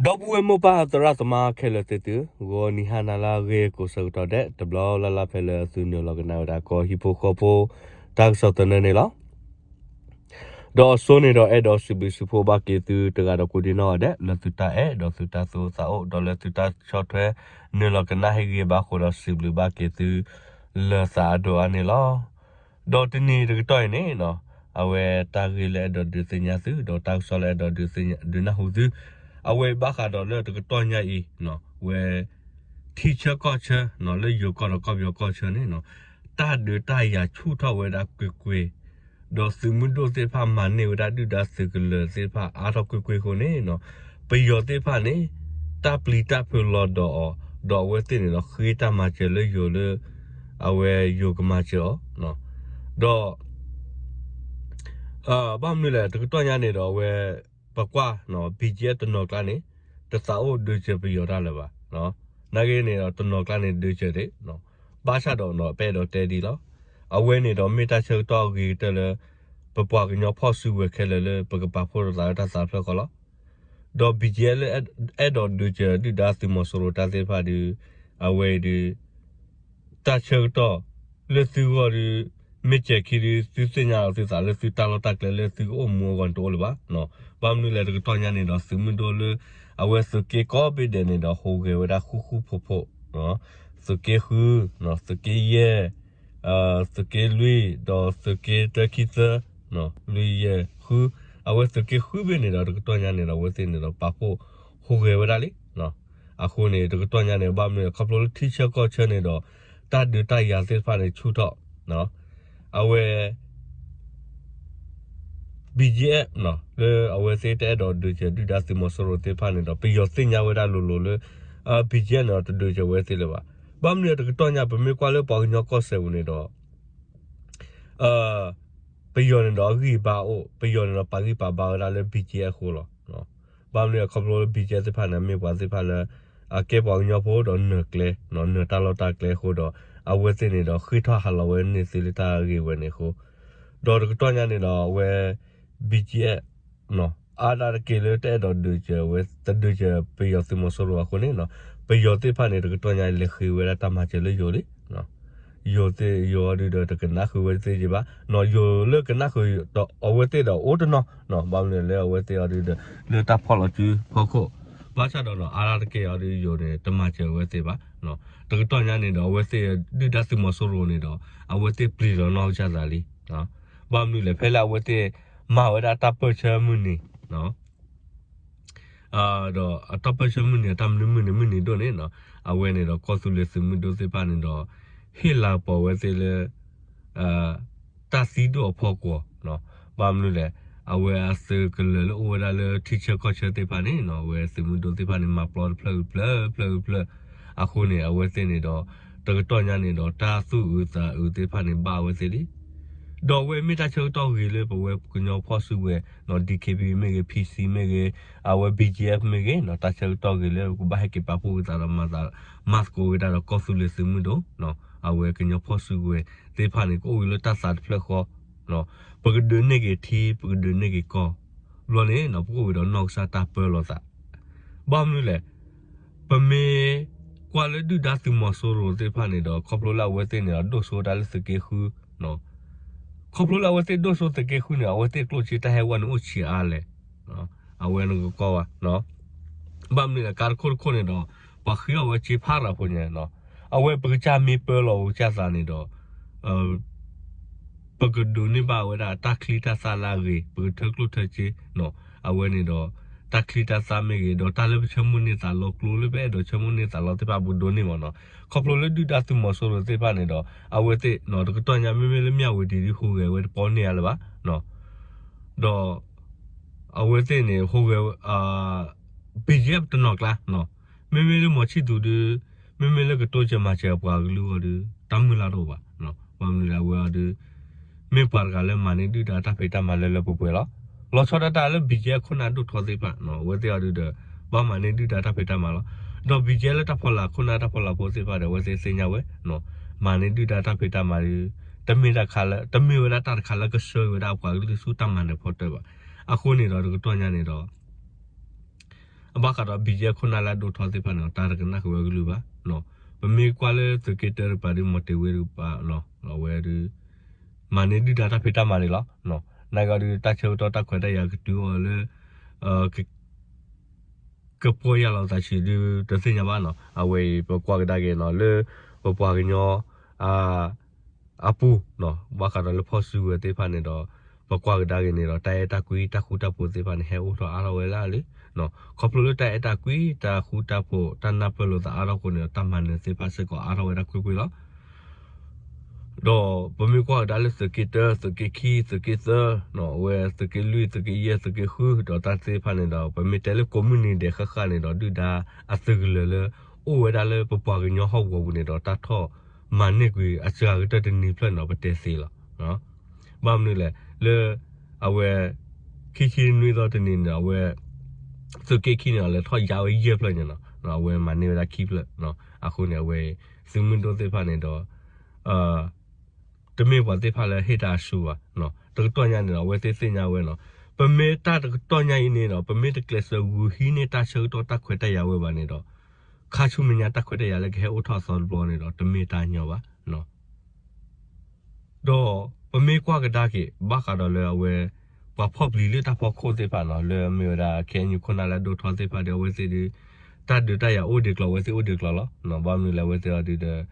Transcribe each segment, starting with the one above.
ဒီပုၢ်ဝဲၢ်မိၢ်ပၢ်သရၣ်သမါခဲလၢာ်သ့ၣ်သု, ဂီၤနံၤဟါနၤလၢအဂ့ၤကိးဆၢကတီၢ်ဒဲး တဘျီလၢ်လၢ်ဖဲလၢသုနုာ်လီၤကနၣ်ဝဲဒၣ်ကီၢ်ဟံၣ်ဖိဃီဖိ တၢ်ကစီၣ်သနၢၣ်န့ၣ်လီၤ. ဒီးအစိန့ၣ်ဒီးအဲၣ်ဒိးစံးဘျုးစံးဖှိၣ်ဘၣ်က့ၤသုတဂၤဒီးကိးဒံနီၢ်ဂၤဒဲး လၢသုတၢ်အဲၣ်ဒီးသုတၢ်သူၣ်အိၣ်သးအိၣ် ဒီးလၢသုတၢ်ဆီၣ်ထွဲ နုာ်လီၤကနၣ်ဟ့ၣ်ဂံၢ်ဘါဃိဒီးစံးဘျုးဘၣ်က့ၤသု လၢသးအဒိၣ်အါန့ၣ်လီၤ. ဒီးတနံၤတကတီၢ်အံၤန့ၣ် အဝဲတၢ်ဂ့ၢ်လၢအဲၣ်ဒိးဒုးသ့ၣ်ညါသု ဒီးတၢ်ကစီၣ်လၢအဲၣ်ဒိးဒုးသ့ၣ်ညါ ဒုးနၢ်ဟူသု အဝဲအံၤဘၣ်ဃးဒီးလၢတကတီၢ်ညါအံၤ ဝဲ ထံဆၢကီၢ်ဆၢ လၢယိၤကီၢ်ဒီးကီၢ်ပယီၤကီၢ်ဆၢန့ၣ် တၢ်ဒုးတၢ်ယၤဆူၣ်ထီၣ်ဝဲဒၣ်ကွ့ၢ်ကွ့ၢ်, ဒီးသုးမုၢ်ဒိၣ်သ့ၣ်တဖၣ်မၤန့ၢ်ဝဲဒၣ်ဒုၣ်ဒါသုးကလၢၤသ့ၣ်တဖၣ်အါထီၣ်ကွ့ၢ်ကွ့ၢ်အဃိန့ၣ် ပယီၤသ့ၣ်တဖၣ်န့ၣ် တၢ်ပျံၤတၢ်ဖုးလီၤဒီးအီၤ ဒီးအဝဲသ့ၣ်န့ၣ်ဒီး ဃ့တၢ်မၤစၢၤလၢယိၤလၢ အဝဲယိၤကမၤစၢၤအီၤ ဒီး ဘၣ်မနုၤလဲၣ် တကတီၢ်ညါန့ၣ်ဒီးအဝဲ ပကွၢ် BGF တနီၤကျါန့ၣ် တသးအိၣ်ဒုးစၢၤပယီၤတၢ်လၢၤဘၣ်. နာ်က့န့ၣ်ဒီးတနီၤကျါန့ၣ်ဒုးစၢၤဒံး ဘၣ်ဆၣ်ဒီးပအဲၣ်ဒိးတဲဒံးလီၤ. အဝဲန့ၣ်ဒီးမ့ၢ်တၢ်ဆၢကတီၢ်အဂ့ၤကတၢၢ်လၢ ပပှၤကညီဖီၣ်စုကဝဲၤခဲလၢာ်လၢပကပာ်ဖှိၣ်လိာ်သးလၢတၢ်သးတဖျၢၣ်ဃီလီၤ. ဒီး BGF လၢအဲၣ်ဒိးဒုးစၢၤဒုၣ်ဒါသုးမီၤစိရိၤတၢ်သ့ၣ်တဖၣ်ဒီး အဝဲအံၤဒီး တၢ်ဆၢကတီၢ်လၢသုဂီၢ်ဒီး မ့ၢ်စဲၤခံဒီး သုသ့ၣ်ညါလီၤသုသးလၢသုတၢ်လီၢ်တၢ်ကျဲလၢသုကအိၣ်မူအဂီၢ်န့ၣ်တအိၣ်လၢၤဘၣ်. ဘၣ်မနုၤလဲၣ်တကတီၢ်ညါန့ၣ်ဒီး သုးမုၢ်ဒိၣ်လၢ အဝဲသုးက့ကိးဘ့ၣ်ဒဲးန့ၣ်ဒီး ဟူးဂဲၤဝဲဒၣ်ဃူဃူဖိးဖိး, သုးက့ဃု, သုးက့ယဲၢ်, သုးက့လွံၢ် ဒီးသုးက့တၢခံသၢ, လွံၢ်ယဲၢ်ဃု, အဝဲသုးက့ဃုဘ့ၣ်န့ၣ်ဒီး တကတီၢ်ညါန့ၣ်ဒီး အဝဲသ့ၣ်န့ၣ်ဒီးပာ်ဖှိၣ်ဟူးဂဲၤဝဲဒၣ်လံ. အဃိန့ၣ် တကတီၢ်ညါန့ၣ် ဘၣ်မနုၤလဲၣ် ခီဖျိလၢထံဆၢကီၢ်ဆၢန့ၣ်ဒီး တၢ်ဒုးတၢ်ယၤသ့ၣ်တဖၣ်န့ၣ်ဆူၣ်ထီၣ်, အဝဲ BGF လၢအဝဲသ့ၣ်တအဲၣ်ဒိးဒုးစၢၤဒုၣ်ဒါသုးမီၤစိရိၤသ့ၣ်တဖၣ်န့ၣ်ဒီး ပယီၤသ့ၣ်ညါဝဲဒၣ်လိၤလိၤလၢ BGF န့ၣ်ဒီးတဒုးစၢၤဝဲသ့ၣ်လၢၤဘၣ်. ဘၣ်မနုၤလဲၣ်တကတီၢ်ညါ ပမ့ၢ်ကွၢ်လၢပှၤကညီကီၢ်စဲၣ်ပူၤန့ၣ်ဒီး ပယီၤန့ၣ်ဒီးအဂံၢ်အဘါအိၣ်, ပယီၤန့ၣ်ဒီးပာ်ဂံၢ်ပာ်ဘါဝဲဒၣ်လၢ BGF အဃိလီၤ. ဘၣ်မနုၤလဲၣ် ခီဖျိလၢ BGF သ့ၣ်တဖၣ်န့ၣ် မ့ၢ်ပှၤသ့ၣ်တဖၣ်လၢ အကဲပှၤကညီဖိဒီးနၢၤကျဲ, နၢၤတၢ်လီၢ်တၢ်ကျဲအဃိဒီး အဝဲသ့ၣ်န့ၣ်ဒီး ဃ့ၢ်ထီၣ်ဟးလီၤဝဲန့ၢ်သ့လၢတၢ်ဂ့ၢ်ဝဲန့ၣ်အဃိ ဒီးတကတီၢ်ညါန့ၣ်ဒီးအဝဲ BGF အါဒၣ်တက့ၢ်လၢတအဲၣ်ဒိးဒုးစၢၤဝဲ တဒုးစၢၤပယီၤသုးမီၤစိရိၤအဃိန့ၣ် ပယီၤသ့ၣ်တဖၣ်န့ၣ် တကတီၢ်ညါလဲၤဃ့ဝဲဒၣ်တၢ်မၤစၢၤလၢယိၤလံ. ယိၤသ့ၣ်ယိၤအီၤဒုဒီးတကနၣ်ဃုာ်ဝဲသ့ၣ်က့ဘၣ်, ယိၤလၢကနၣ်ဃုာ်အဝဲသ့ၣ်ဒီးအိၣ်တနီၤ, ဘၣ်မနုၤလဲၣ်လၢအဝဲသ့ၣ်အီၤဒုဒီး လၢတၢ်ဖီၣ်လီၤစုဖီခိၣ်, ဘၣ်ဆၣ်ဒီးနီၤ အါဒၣ်တက့ၢ်အီၤဒုယိၤန့ၣ် တမၤစၢၤဝဲသ့ၣ်ဘၣ်. တကတီၢ်ညါန့ၣ်ဒီး အဝဲသ့ၣ်ဒုၣ်ဒါသုးမီၤစိရိၤန့ၣ်ဒီး အဝဲသ့ၣ်ပျံၤလီၤနီၢ်ကစၢ်သးလံ. ဘၣ်မနုၤလဲၣ် ဖဲလၢအဝဲသ့ၣ်မၤဝဲဒၣ်တၢ်ပၢၢ်ဆၢမုၢ်နံၤ ဒီးအတၢ်ပၢၢ်ဆၢမုၢ်နံၤ အတၢ်မနုၤမုၢ်နံၤ မုၢ်နံၤဒိၣ်န့ၣ် အဝဲန့ၣ်ဒီးကီၢ်သူလ့ၤသုးမုၢ်ဒိၣ်သ့ၣ်တဖၣ်န့ၣ်ဒီး ဟ့ၣ်လၤကပီၤဝဲသ့ၣ်လၢ တၢ်သံဒိၣ်အဖီခိၣ်, ဘၣ်မနုၤလဲၣ် အဝဲအသုးကလၢၤလၢအိၣ်ဝဲဒၣ်လၢထံဆၢကီၢ်ဆၢသ့ၣ်တဖၣ်န့ၣ် အဝဲသုးမုၢ်ဒိၣ်သ့ၣ်တဖၣ်န့ၣ် မၤပျီတဖျၢၣ်ဂုၤဖျၢၣ် ဖျၢၣ်ဂုၤဖျၢၣ်, အဃိန့ၣ် အဝဲသ့ၣ်န့ၣ်ဒီး တကတီၢ်ညါန့ၣ်ဒီး တၢ်သူၣ်အုးသးအုးသ့ၣ်တဖၣ်န့ၣ် ဘၣ်အဝဲသ့ၣ်လံ. ဒီးအဝဲမ့ၢ်တၢ်ဆၢကတီၢ်ဂ့ၤလၢပဝဲကညီဖီၣ်စုကဝဲၤ DKBA မ့ၢ်ဂ့ၤ PC မ့ၢ်ဂ့ၤ အဝဲ BGF မ့ၢ်ဂ့ၤ တၢ်ဆၢကတီၢ်ဂ့ၤလၢကဘၣ်ဟဲက့ၤပာ်ဖှိၣ်က့ၤသးဒီး မၤသကိးက့ၤတၢ်ဒီးကီၢ်သူလ့ၤသုးမုၢ်ဒိၣ်, အဝဲကညီဖီၣ်စုကဝဲၤသ့ၣ်တဖၣ်န့ၣ် ကအိၣ်ဂ့ၤလၢတၢ်သးတဖျၢၣ်ဃီ, ပကဒုးန့ၢ်က့ၤထံ ပကဒုးန့ၢ်က့ၤကီၢ်, ဘျီန့ၣ် ပကအိၣ်ဂ့ၤဒီးနီၢ်ကစၢ်တၢ်ပၢလီၤသး ဘၣ်မနုၤလဲၣ်, ပမ့ၢ်ကွၢ်လၢဒုၣ်ဒါသုးမီၤစိရိၤသ့ၣ်တဖၣ်န့ၣ်ဒီး ခီဖျိလၢအဝဲသ့ၣ်န့ၣ်ဒီး ဒိၣ်စိတၢ်လၢသုးက့ဃု, ခီဖျိလၢအဝဲသ့ၣ်ဒိၣ်စိသုးက့ဃုန့ၣ် အဝဲသ့ၣ်ကျိၣ်စ့တၢ်ဟဲဝဲန့ၣ်အိၣ်ဆံးအါလဲၣ်, အဝဲနကကွၢ်ဝဲ, ဘၣ်မနုၤလဲၣ် ကါတခိၣ်တခိၣ်န့ၣ်ဒီး ပှၤဃ့အီၤဝဲစ့ဖးရၤဖိညါ, အဝဲပကစၢ်မ့ၢ်ပၢလီၤပကစၢ်သးန့ၣ်ဒီး ပကဒိးန့ၢ်ဘၣ်ဝဲဒၣ်တၢ်ချံတၢ်သၣ်လၢအဂ့ၤ, ပကထၢကျိၣ်ထၢစ့, အဝဲန့ၣ်ဒီး တၢ်ချံတၢ်သၣ်မ့ၢ်ဂ့ၤ, ဒီးတၢ်လၢပဆၢမုၢ်န့ၢ်သးလီ ကျိလၢပအဲၣ်ဒိးဆၢမုၢ်န့ၢ်သးလီသ့ၣ်တဖၣ် ပကဒိးန့ၢ်မးနီၤ. ခီဖျိလၢဒုၣ်ဒါသုးမီၤစိရိၤသ့ၣ်တဖၣ်န့ၣ်ဒီး အဝဲသ့ၣ် တကတီၢ်ညါ မ့မ့ၢ်လၢမၠၣ်ဝတံၤဒုး ဟူးဂဲၤဝဲတပီန့ၢ်အါလၢၤဘၣ်, ဒီး အဝဲသ့ၣ်န့ၣ် ဟူးဂဲၤ BGF တနီၤကျါ, မ့မ့ၢ်လၢမီၤဆံၣ်သူးဒုး မ့မ့ၢ်လၢကတိစၢၤမၤစၢၤအပှၤကလုာ်အဂီၢ်ဒီး တၢ်မုၢ်လၢ်တအိၣ်ဘၣ်, ဘၣ်မနုၤလဲၣ် အဝဲအီၤဒုး မ့ၢ်ပှၤတဂၤလၢမၤန့ၢ်ဒုၣ်ဒါတၢ်ဖံးတၢ်မၤလၢလၢပှဲၤပှဲၤလီၤ. လီၤဆီဒၣ်တၢ်လၢ BGF ခိၣ်နၢ်ဒိၣ်ထီသ့ၣ်တဖၣ် အဝဲသ့ၣ်အီၤဒုးဒီး ဘၣ်မၤန့ၢ်ဒုၣ်ဒါတၢ်ဖံးတၢ်မၤလီၤ. ဒီး BGF လၢတၢ်ဖီလာ်ခိၣ်နၢ်တၢ်ဖီလာ်ဖိသ့ၣ်တဖၣ်ဒီး အဝဲသ့ၣ်သ့ၣ်ညါဝဲ မၤန့ၢ်ဒုၣ်ဒါတၢ်ဖံးတၢ်မၤဒီး တမ့ၢ်တၢ်ခါလၢ တမ့ၢ်ဝဲဒၣ်တၢ်တခါလၢကဆှၢက့ၤဝဲဒၣ်အပှၤကလုာ်ဆူတၢ်မၤနၢၤဖီတၢၢ်ဘၣ်. အဃိန့ၣ်ဒီး တကတီၢ်ညါန့ၣ်ဒီး ဘၣ်ဃးဒီး ဘံၣ်ယဲၢ် ခိၣ်နၢ်လၢအဒိၣ်ထီသ့ၣ်တဖၣ်န့ၣ် တၢ်တကနၣ်ဃုာ်ဝဲကလုၢ်ဘၣ်. ပမ့ၢ်ကွၢ်လၢသုးက့တၢတကပၤဒီး မီၤတ့ၤဝ့တကပၤ အဝဲဒုး မၤန့ၢ်ဒုၣ်ဒါတၢ်ဖံးတၢ်မၤန့ၣ်လီၤ. နာ်က့ဒီး တၢ်ဆၢကတီၢ်တၢ်ခွဲးတၢ်ယာ်ကတုၤအီၤလၢ ကပီၢ်ယၢ်လီၤသးဆံးဒုးတသ့ၣ်ညါဘၣ်နီၤ. အဝဲအံၤ ပကွၢ်ကဒါက့ၤနီၤ လၢပပှၤကညီအပူၤနီၤ ဘၣ်ဃးဒီးလၢဖီၣ်စုကဝဲၤသ့ၣ်တဖၣ်န့ၣ်ဒီး ပကွၢ်ကဒါက့ၤန့ၣ်ဒီး တၢ်အဲၣ်တၢ်ကွံ တၢ်ဃူတၢ်ဖိးသ့ၣ်တဖၣ်န့ၣ် ဟဲအိၣ်ထီၣ်အါထီၣ်ဝဲဒၣ်လံ. ခီဖျိလၢတၢ်အဲၣ်တၢ်ကွံ တၢ်ဃူတၢ်ဖိး တၢ်နၢ်ပၢၢ်လိာ်သးအါထီၣ်အဃိန့ၣ်ဒီး တၢ်မၤနၢၤသ့ၣ်တဖၣ်စ့ၢ်ကီးအါထီၣ်ဝဲဒၣ်ကွ့ၢ်ကွ့ၢ်လီၤ. ဒီးပမ့ၢ်ကွၢ်ကဒါလၢသုးက့တၢ သုးက့ခံ သုးက့သၢ အဝဲသုးက့လွံၢ် သုးက့ယဲၢ် သုးက့ဃု ဒီးတၢ်သ့ၣ်တဖၣ်န့ၣ်ဒီး ပမ့ၢ်တဲလၢကိးမုၢ်နံၤဒဲးဃၣ်ဃၣ်န့ၣ်ဒီး ဒုၣ်ဒါအသုးကလၢၤလၢ အိၣ်ဝဲဒၣ်လၢပပှၤကညီဟီၣ်ကဝီၤပူၤန့ၣ်ဒီး တၢ်ထီၣ်မၤန့ၢ်ကွံာ်အစှၤကတၢၢ်တနံၤဖျၢၣ်န့ၣ်ဒီး ပတဲသ့လီၤ. ဘၣ်မနုၤလဲၣ် လၢ အဝဲ ခံဆံနွံသီတနံၤန့ၣ် အဝဲ သုးက့ခံန့ၣ် လဲၤထီၣ်ယါဝဲယဲၢ်ဖျၢၣ်ညါနီၤ အဝဲမၤန့ၢ်ဝဲဒၣ်ခံဖျၢၣ်. အဃိန့ၣ် အဝဲ သုးမုၢ်ဒိၣ်သ့ၣ်တဖၣ်န့ၣ်ဒီး တမ့ၢ်ပှၤသ့ၣ်တဖၣ်လၢဟ့ၣ်တၢ်အဆူဘၣ်. တကတီၢ်ညါန့ၣ်ဒီး အဝဲသ့ၣ်သ့ၣ်ညါဝဲနီၤ ပမ့ၢ်တၢ်တကတီၢ်ညါအံၤန့ၣ်ဒီး ပမ့ၢ်တကျဲးစၢးဂုာ်ဟံးန့ၢ်တၢ်ဆၢကတီၢ်တၢ်ခွဲးတၢ်ယာ်ဝဲဘၣ်န့ၣ်ဒီး ခါဆူမဲာ်ညါတၢ်ခွဲးတၢ်ယာ်လၢကဟဲအိၣ်ထီၣ်အသီတဘျီန့ၣ်ဒီး တမ့ၢ်တၢ်ညီဘၣ်. ဒီးပမ့ၢ်ကွၢ်ကဒါက့ၤ ဘၣ်ဃးဒီးလၢအဝဲ ပှၤဖီၣ်ပျံၤလၢတၢ်ဖီခိၣ်သ့ၣ်တဖၣ်နီၤ လၢအမ့ၢ်ဝဲဒၣ် ခဲအံၤ ခိၣ်နၢ်လၢအဒိၣ်ထီသ့ၣ်တဖၣ်ဒီး အဝဲသ့ၣ်ဒုး တၢ်ဒုးတၢ်ယၤအိၣ်ဒံးကျိၤ အဝဲသ့ၣ်အိၣ်ဒံးကျိၤလီၤ. ဘၣ်မနုၤလဲၣ် အဝဲသ့ၣ်အီၤဒုးဒီး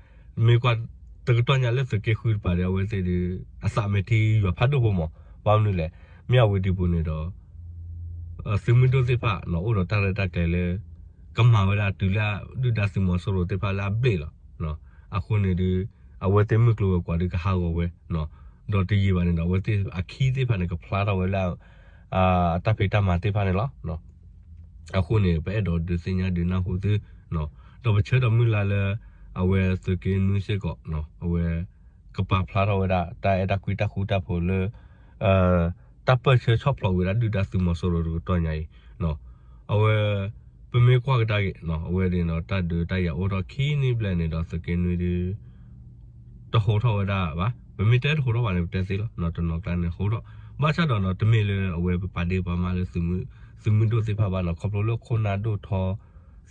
မ့ၢ်ကွၢ်တကတီၢ်ညါလၢသုးက့ဃုတကပၤဒီး အဝဲသ့ၣ်ဒုး အသးမ့ၢ်ထံယွၤဖးဒိၣ်ဖိမး ဘၣ်မနုၤလဲၣ် မ့ၢ်အဝဲဒၣ်ပူၤန့ၣ်ဒီး သုးမုၢ်ဒိၣ်သ့ၣ်တဖၣ်နီၤ အိၣ်ဒီးတၢ်ရဲၣ်တၢ်ကျဲၤလၢ ကမၤဝဲဒၣ်တုၤလၢဒုၣ်ဒါသုးမီၤစိရိၤသ့ၣ်တဖၣ်လၢအဘျ့ၣ်လီၤ. အဃိန့ၣ်ဒုး အဝဲသ့ၣ်မုၢ်ကျိၤဝဲၤကွာ်ဒုးကဟးဂီၤဝဲ ဒီးတယံာ်ဘၣ်န့ၣ်ဒီး အဝဲသ့ၣ်အခံသ့ၣ်တဖၣ်န့ၣ် ကဖျါထီၣ်ဝဲလၢ အတၢ်ဖံးတၢ်မၤသ့ၣ်တဖၣ်န့ၣ်လီၤ. အဃိန့ၣ် ပအဲၣ်ဒိးဒုးသ့ၣ်ညါဒုးနၢ်ဟူသု ဒီးပဆၢဒီးမုၢ်လၢ်လၢ အဝဲသုးက့နွံစ့ၢ်ကီး အဝဲ ကပာ်ဖျါထီၣ်ဝဲဒၣ် တၢ်အဲၣ်တၢ်ကွံတၢ်ဃူတၢ်ဖိးလၢ တၢ်ပၢၢ်ဆၢဆီၣ်ဖျိးဝဲဒၣ်ဒုၣ်ဒါသုးမီၤစိရိၤတကတီၢ်ညါအံၤ အဝဲ ပမ့ၢ်ကွၢ်ကဒါက့ၤ အဝဲဒၣ်န့ၣ်ဒီး တၢ်ဒုးတၢ်ယၤအိၣ်ထီၣ်ခံနံၣ်ဘျဲၣ်န့ၣ်ဒီး သုးက့နွံဒုး တဟိးထီၣ်ဝဲဒၣ်ဘၣ်. ပမ့ၢ်တဲတဟိးထီၣ်ဘၣ်န့ၣ် ပတဲသ့လီၤ တနီၤကျါန့ၣ်ဟိးထီၣ် ဘၣ်ဆၣ်ဒီးနီၤ တမ့ၢ်လၢအဝဲပပာ်ဒ့ၣ်ပာ်မၢ်လၢ သုးမုၢ်ဒိၣ်သ့ၣ်တဖၣ်ဘၣ်နီၤ ခီဖျိလၢခိၣ်နၢ်ဒိၣ်ထီ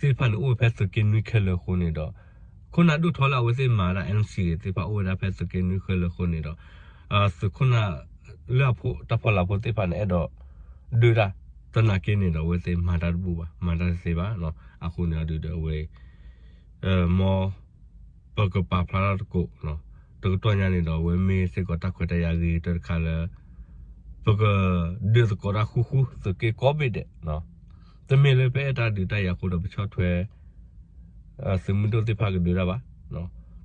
သ့ၣ်တဖၣ်န့ၣ် အိၣ်ဝဲဖဲသုးက့နွံခဲလၢာ်အဃိန့ၣ်ဒီး ခိၣ်နၢ်ဒိၣ်ထီလၢအဝဲသ့ၣ်မၤဝဲဒၣ် NCA သ့ၣ်တဖၣ်အိၣ်ဝဲဒၣ်ဖဲသုးက့နွံခဲလၢာ်အဃိန့ၣ်ဒီး သုးခိၣ်နၢ် လၢအဖိတၢ်ဖီလာ်ဖိသ့ၣ်တဖၣ်န့ၣ် အဲၣ်ဒိးဒုးတၢ် သနာ်က့န့ၣ်ဒီး အဝဲသ့ၣ်မၤတၢ်တဘူၣ်ဘၣ် မၤတၢ်တသ့ဘၣ်. အဃိန့ၣ်အဒုးဒီးအဝဲ မ် ပကပာ်ဖျါထီၣ်သကိး တကတီၢ်ညါန့ၣ်ဒီး အဝဲမ့ၢ်စ့ၢ်ကီးတၢ်ခွဲးတၢ်ယာ်ဂ့ၤကတၢၢ်တခါလၢ ပကဒုးသကိးတၢ်ဃူဃူ သုးက့ကိးဘ့ၣ်ဒဲး တမ့ၢ်လၢပအဲၣ်တၢ်ဒုးတၢ်ယၤအဃိဒီး ပဆီၣ်ထွဲ သုးမုၢ်ဒိၣ်သ့ၣ်တဖၣ်ကဒုးတၢ်ဘၣ်.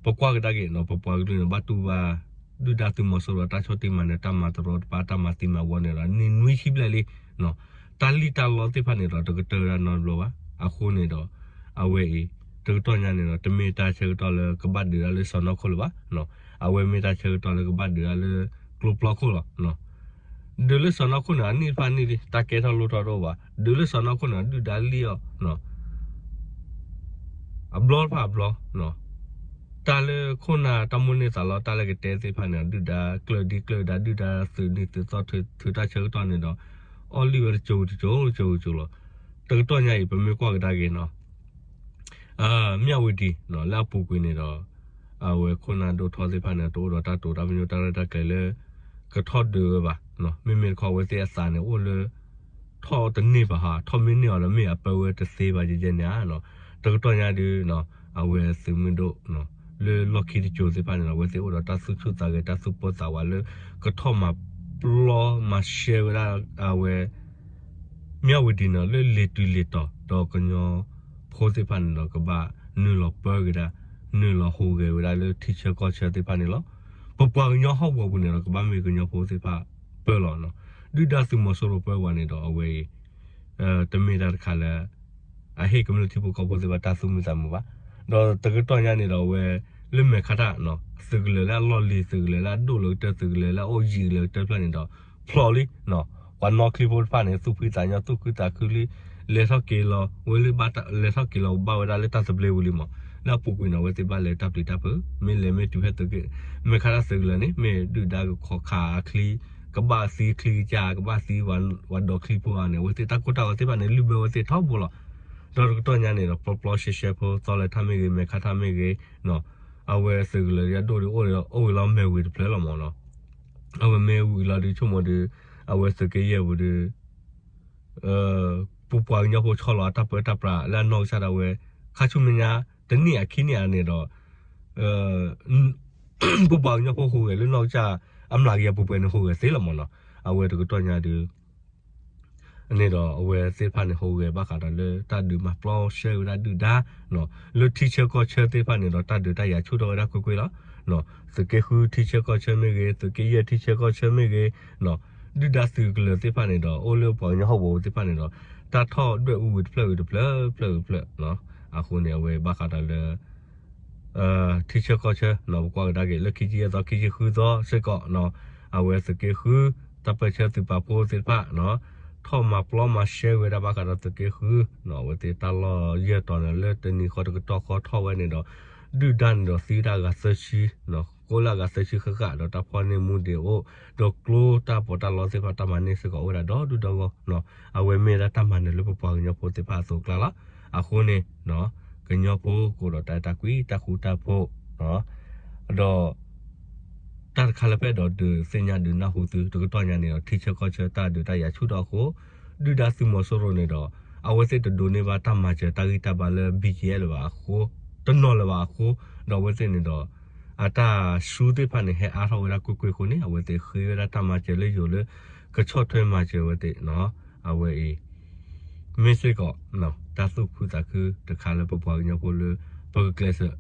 ပကွၢ်ကဒါက့ၤ ပပှၤကလုာ်န့ၣ် ဘၣ်တူၢ်ဘၣ် ဒုၣ်ဒါသုးမီၤစိရိၤ တၢ်ဆီၣ်တံၢ်မၤနၢၤတၢ်မၤတရီတပါ တၢ်မၤသံမၤဝီန့ၣ်ဒီး နံၣ်နွံဆံဘျဲၣ်လံ တၢ်လံၣ်တၢ်လီသ့ၣ်တဖၣ်န့ၣ်ဒီး တကတၢၢ်ဝဲဒၣ်နီတဘျီဘၣ်. အဃိန့ၣ်ဒီး အဝဲအံၤ တကတီၢ်ညါန့ၣ်ဒီး တမ့ၢ်တၢ်ဆၢကတီၢ်လၢကဘၣ်ဒုးတၢ်လၢစီၢ်နီၤခိၣ်လၢၤဘၣ်. အဝဲမ့ၢ်တၢ်ဆၢကတီၢ်လၢကဘၣ်ဒုးတၢ်လၢကျိဖျီခိၣ်လီၤ. ဒုးလၢစီၢ်နီၤခိၣ်န့ၣ် အနံၣ်တဖၣ်နံၣ်လံ တၢ်ကဲထီၣ်လိၣ်ထီၣ်တအိၣ်ဘၣ်. ဒုးလၢစီၢ်နီၤခိၣ်န့ၣ် ဒုၣ်ဒါလံၣ်အီၤ အဘျီတဖၣ်အဘျီ တၢ်လၢခိၣ်နၢ်တၢ်မိၣ်န့ၢ်သးလီ တၢ်လၢကတဲသ့ၣ်တဖၣ်န့ၣ် ဒုၣ်ဒါကျၢၢ်ဒံကျၢၢ်ဒါ ဒုၣ်ဒါသုးနံၤသုးသီ ထုးတၢ်ဆၢကတီၢ်န့ၣ်ဒီး အီၣ်လုၢ်ဝဲတစိၤတစိၤတစိၤတစိၤလီၤ. တကတီၢ်ညါအံၤ ပမ့ၢ်ကွၢ်ကဒါက့ၤနီၤ မၠၣ်ဝတံၤ လၢအပူၤကွံာ်န့ၣ်ဒီး အဝဲခိၣ်နၢ်ဒိၣ်ထီသ့ၣ်တဖၣ်န့ၣ် တအိၣ်ဒီးတၢ်တိာ်တၢ်ပညိၣ်တၢ်ရဲၣ်တၢ်ကျဲၤလၢ ကထီၣ်ဒုးဝဲဘၣ်. မ့မ့ၢ်တခီ အဝဲသ့ၣ်အသးန့ၣ်အိၣ်လၢ ထီၣ်တန့ၢ်ဘၣ်ဟါ ထီၣ်မ့ၢ်န့ၢ်အီၤဒီး မ့ၢ်အပၢဝဲတသ့ဘၣ်ယဲၢ်ယဲၢ်န့ၣ်ဧါ. တကတီၢ်ညါဒုး အဝဲသုးမုၢ်ဒိၣ် လၢလီၢ်ခံတစိၤသ့ၣ်တဖၣ်န့ၣ်ဒီး အဝဲသ့ၣ်အိၣ်ဒီးတၢ်သူၣ်ဆူၣ်သးဂဲၤ တၢ်သူၣ်ပိၢ်သးဝးလၢ ကထီၣ်မၤပျီမၤရှဲဝဲဒၣ် အဝဲ မၠၣ်ဝတံၤန့ၣ် လၢလံာ်တုၤလံာ်တီၤ ဒီးကညီဖိသ့ၣ်တဖၣ်န့ၣ်ဒီး ကဘၣ်နုာ်လီၤပၢက့ၤဒၣ် နုာ်လီၤဟူးဂဲၤဝဲဒၣ်လၢထံဆၢကီၢ်ဆၢသ့ၣ်တဖၣ်န့ၣ်လီၤ. ပပှၤကညီဟီၣ်ကဝီၤပူၤန့ၣ်ဒီး ကဘၣ်မ့ၢ်ကညီဖိသ့ၣ်တဖၣ်ပၢလီၤ. ဒုၣ်ဒါသုးမီၤစိရိၤပၢဝဲန့ၣ်ဒီး အဝဲအံၤ တမ့ၢ်တၢ်တခါလၢ အဟ့ၣ်ကမျၢၢ်ထံဖိကီၢ်ဖိသ့ၣ်တဖၣ်တၢ်သူၣ်မံသးမုာ်ဘၣ်. ဒီးတကတီၢ်ညါန့ၣ်ဒီး အဝဲလၢမဲာ်ခါတၢ် သုးကလၢၤလၢအလီၢ်လံၤ သုးကလၢၤလၢအဒိၣ်လၢကတၢၢ် သုးကလၢၤလၢအအိၣ်ယံာ်လၢကတၢၢ်ဖျၢၣ်န့ၣ်ဒီး ဖျိးလံ. ပှၤနီၢ်ချံဖိတဖၣ်န့ၣ် သူၣ်ဖှံသးညီ သူၣ်ခုသးခုလံ လဲၤထီၣ်က့ၤလီၤ ဝဲလၢ လဲၤထီၣ်က့ၤလီၤဘၣ်ဝဲဒၣ်လၢတၢ်သဘျ့ဝံၤလံမး လၢအပူၤကွံာ်န့ၣ် အဝဲသ့ၣ်ဘၣ်လဲၤတၢ်ပျံၤတၢ်ဖုး မ့ၢ်လဲၤမ့ၢ်တုၤဖဲသုးက့ မဲာ်ခါတၢ်သုးကလၢၤန့ၣ် မ့ၢ်ဒုၣ်ဒါကခိးခးအချံ ကဘၣ်သံချံကစၢ် ကဘၣ်သံပှၤဒီးချံဖိဧါန့ၣ် အဝဲသ့ၣ်တၢ်ကိၢ်တၢ်ဂီၤသ့ၣ်တဖၣ်န့ၣ် လုၢ်ဘၢဝဲသ့ၣ်ထီဘိလီၤ. ဒီးတကတီၢ်ညါန့ၣ်ဒီး ပျီပျီရှဲရှဲဖိ သီလဲၤထၣ်မ့ၢ်ဂ့ၤ မဲာ်ခါထၣ်မ့ၢ်ဂ့ၤ, အဝဲသုးကလၢၤယဲၢ်ဒိၣ်ဒီး အိၣ်ဝဲလီၤမဲာ်ဝံၤတဖျၢၣ်လီၤမၢ်နီၤ. အဝဲမ့ၢ်ဝံၤလီၤဒုးဆိကမိၣ်ဒီး အဝဲသုးက့ယဲၢ်ပူၤဒီး ပပှၤကညီဖိဆီလီၤအတၢ်ပၢတၢ်ပြးလၢအနီၢ်ကစၢ်ဒၣ်ဝဲ ခါဆူမဲာ်ညါ တနံၣ်အခံနံၣ်အန့ၣ်ဒီး ပပှၤကညီဖိဟူးဂဲၤလၢနီၢ်ကစၢ် အမျးကယၤပှဲၤပှဲၤန့ၣ် ဟူးဂဲၤသ့လီၤမၢ်နီၤ. အဝဲတကတီၢ်ညါဒီး န့ၣ်ဒီးအဝဲသ့ၣ်တဖၣ်န့ၣ် ဟူးဂဲၤဘၣ်ဃးဒီးလၢတၢ်ဒုးမၤပျီရှဲဝဲဒၣ်ဒုၣ်ဒါ လၢထံဆၢကီၢ်ဆၢသ့ၣ်တဖၣ်န့ၣ်ဒီး တၢ်ဒုးတၢ်ယၤဆူၣ်ထီၣ်ဝဲဒၣ်ကွ့ၢ်ကွ့ၢ်လီၤ. သုးက့ဃုထံဆၢကီၢ်ဆၢမ့ၢ်ဂ့ၤ, သုးက့ယဲၢ်ထံဆၢကီၢ်ဆၢမ့ၢ်ဂ့ၤ, ဒုၣ်ဒါသုးကလၢၤသ့ၣ်တဖၣ်န့ၣ်ဒီး အိၣ်လၢပှၤကညီဟီၣ်ကဝီၤသ့ၣ်တဖၣ်န့ၣ်ဒီး တၢ်ထီၣ်ဒွဲၣ်အူဝံၤတဖျၢၣ်ဝံၤတဖျၢၣ် ဖျၢၣ်ဝံၤတဖျၢၣ်. အဃိန့ၣ် အဝဲဘၣ်ဃးဒီးလၢ ထံဆၢကီၢ်ဆၢ ပကွၢ်ကဒါက့ၤလၢခံဆံယဲၢ်သီ ခံဆံဃုသီစ့ၢ်ကီး အဝဲသုးက့ဃု တၢ်ပၢၢ်ဆၢသုးပာ်ဖှိၣ်သ့ၣ်တဖၣ် ထီၣ်မၤပျီမၤရှဲဝဲဒၣ်ဘၣ်ဃးဒီးသုးက့ဃု အဝဲသ့ၣ်တၢ်လီၢ်ယဲၢ်တီၤန့ၣ် လၢတနံၤဃီတကတီၢ်ဃီထီၣ်ဝဲန့ၣ်ဒီး ဒုၣ်ဒါန့ၣ်ဒီးသံဝဲဒၣ်အဂၤသၢဆံ ကိးလၢအဂၤသၢဆံဃၣ်ဃၣ်ဒီးတၢ်ဖီၣ်န့ၢ်မူဒံးအိၣ် ဒီးကျိတၢ်ပီးတၢ်လီသ့ၣ်တဖၣ်တၢ်မၤန့ၢ်စ့ၢ်ကီးအိၣ်ဝဲဒၣ်ဒီဒူၣ်ဒီဂီၢ် အဝဲမ့ၢ်ဒၣ်တၢ်မၤနၢၤလၢပပှၤကညီဖိသ့ၣ်တဖၣ်အသိးအကျါလီၤ. အဃိန့ၣ် ကညီဖိကအိၣ်ဒီးတၢ်အဲၣ်တၢ်ကွံတၢ်ဃူတၢ်ဖိး ဒီး တၢ်တခါလၢပအဲၣ်ဒိးဒုးသ့ၣ်ညါဒုးနၢ်ဟူသုတကတီၢ်ညါန့ၣ်ဒီး ထံဆၢကီၢ်ဆၢတၢ်ဒုးတၢ်ယၤဆူၣ်ထီၣ်အဃိ ဒုၣ်ဒါသုးမီၤစိရိၤန့ၣ်ဒီး အဝဲသ့ၣ်တဒိးန့ၢ်ဘၣ်တၢ်မၤစၢၤတၢ်ဂံၢ်တၢ်ဘါလၢ ဘံၣ်ကၠံၣ်အဲၣ် လၢၤဘၣ်အဃိ တနီၤလၢၤဘၣ်အဃိ ဒီးအဝဲသ့ၣ်န့ၣ်ဒီး အတၢ်ဆူၣ်သ့ၣ်တဖၣ်န့ၣ် ဟဲအါထီၣ်ဝဲဒၣ်ကွ့ၢ်ကွ့ၢ်အဃိန့ၣ် အဝဲသ့ၣ်ဃ့ဝဲဒၣ်တၢ်မၤစၢၤလၢယိၤလၢ ကဆီၣ်ထွဲမၤစၢၤဝဲသ့ၣ် အဝဲအံၤ မ့ၢ်စ့ၢ်ကီး တၢ်သူၣ်ခုသးခုတခါလၢပပှၤကညီဖိလၢ ပကကျဲးစၢး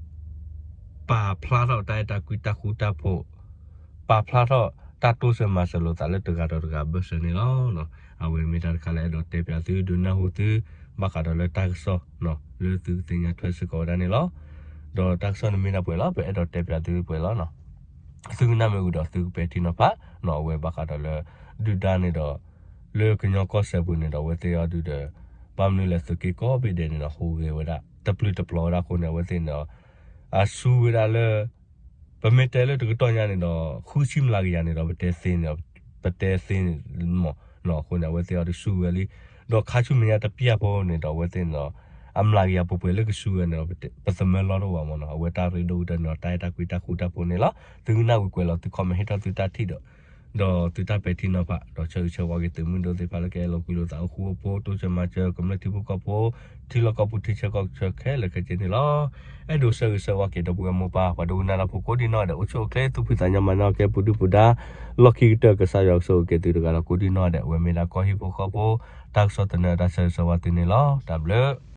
ပာ်ဖျါထီၣ်တၢ်အဲၣ်တၢ်ကွံတၢ်ဃူတၢ်ဖိး ပာ်ဖျါထီၣ်တၢ်တိစၢၤမၤစၢၤလိာ်သးလၢတဂၤဒီးတဂၤဘၢၣ်စၢၤန့ၣ်လီၤ. အဝဲမ့ၢ်တၢ်တခါလၢအဲၣ်ဒိးတဲပၠးသုဒုးနၢ်ဟူသု ဘၣ်ဃးဒီးလၢတၢ်ကစီၣ် လၢသုကသ့ၣ်ညါထွဲစ့ၢ်ကီးဝဲဒၣ်န့ၣ်လီၤ. ဒီးတၢ်ကစီၣ်န့ၣ်မ့ၢ်ဒၣ်ပှဲၤလီၤ ပအဲၣ်ဒိးတဲပၠးသုပှဲၤလီၤ. သုကနၣ်မ့ၢ်ဝံၤဒီးသုကပဲာ်ထံနီၤဖး အဝဲဘၣ်ဃးဒီးလၢ ဒုၣ်ဒါန့ၣ်ဒီး လၢကညီကီၢ်စဲၣ်ပူၤန့ၣ်ဒီး အဝဲသ့ၣ်အီၤဒုးဒီး ဘၣ်မနုၤလဲၣ်သုးက့ကိးဘ့ၣ်ဒဲးန့ၣ်ဒီး ဟူးဂဲၤဝဲဒၣ် တပျုာ်တပျီၤဝဲဒၣ်အဃိန့ၣ် အဝဲသ့ၣ်န့ၣ်ဒီး အစူၢ်ဝဲဒၣ်လၢ ပမ့ၢ်တဲလၢတကတီၢ်ညါန့ၣ်ဒီး ဃုဆံမျးကယၤန့ၣ်ဒီး ပတဲသ့န့ၣ် ပတဲသ့န့ၣ်မ့ၢ်နီၤ အဃိန့ၣ် အဝဲသ့ၣ်အီၤဒုးစူၢ်ဝဲလံ ဒီးခါဆူမဲာ်ညါတပျၢ်ဖိန့ၣ်ဒီး အဝဲသ့ၣ်န့ၣ်ဒီး အမျးကယၤပှဲၤပှဲၤလၢကစူၢ်ဝဲန့ၣ်ဒီး ပသမၢလီတအိၣ်ဘၣ်မ့ၢ်နီၤ အဝဲတၢ်ရ့ဒိၣ်ကတၢၢ်န့ၣ်ဒီး တၢ်အဲၣ်တၢ်ကွံတၢ်ဃူတၢ်ဖိးန့ၣ်လီၤ. သုကနၣ်ဝံၤကွဲးလီၤ သု comment ဟ့ၣ်ထီၣ်သုတၢ်ထံၣ်ဒီး ဒီးသုတၢ်ပဲာ်ထံနီၤဖး ဒီးဆၢဂ့ၤဆၢဝါက့ၤသုးမုၢ်ဒိၣ်သ့ၣ်တဖၣ်လၢကအဲၣ်လီၤကွံလိာ်သးအိၣ်ဃူအိၣ်ဖိး တိစၢၤမၤစၢၤ ကမျၢၢ်ထံဖိကီၢ်ဖိ ထံလီၢ်ကီၢ်ပူၤထံဆၢကီၢ်ဆၢခဲလၢာ်ခဲဆ့န့ၣ်လီၤ. အဲၣ်ဒိးဆၢဂ့ၤဆၢဝါက့ၤဒီပုၢ်ဝဲၢ်မိၢ်ပၢ် ပှၤဒိကနၣ်တၢ်ဖိကိးဒံနီၢ်ဒဲး အိၣ်ဆူၣ်အိၣ်ချ့ သူၣ်ဖှံသးညီမၤနၢၤက့ၤပူၤဒုၣ်ပူၤဒါ လီၢ်ခံကတၢၢ် ကစၢ်ယွၤကဆိၣ်ဂ့ၤက့ၤသုတဂၤဒီးကိးဒံနီၢ်ဒဲး အဝဲမ့ၢ်ဒၣ်ကီၢ်ဟံၣ်ဖိဃီဖိ တၢ်ကစီၣ်သနၢၣ် တၢ်ဆၢဂ့ၤဆၢဝါသုန့ၣ်လီၤ. တၢ်ဘျုး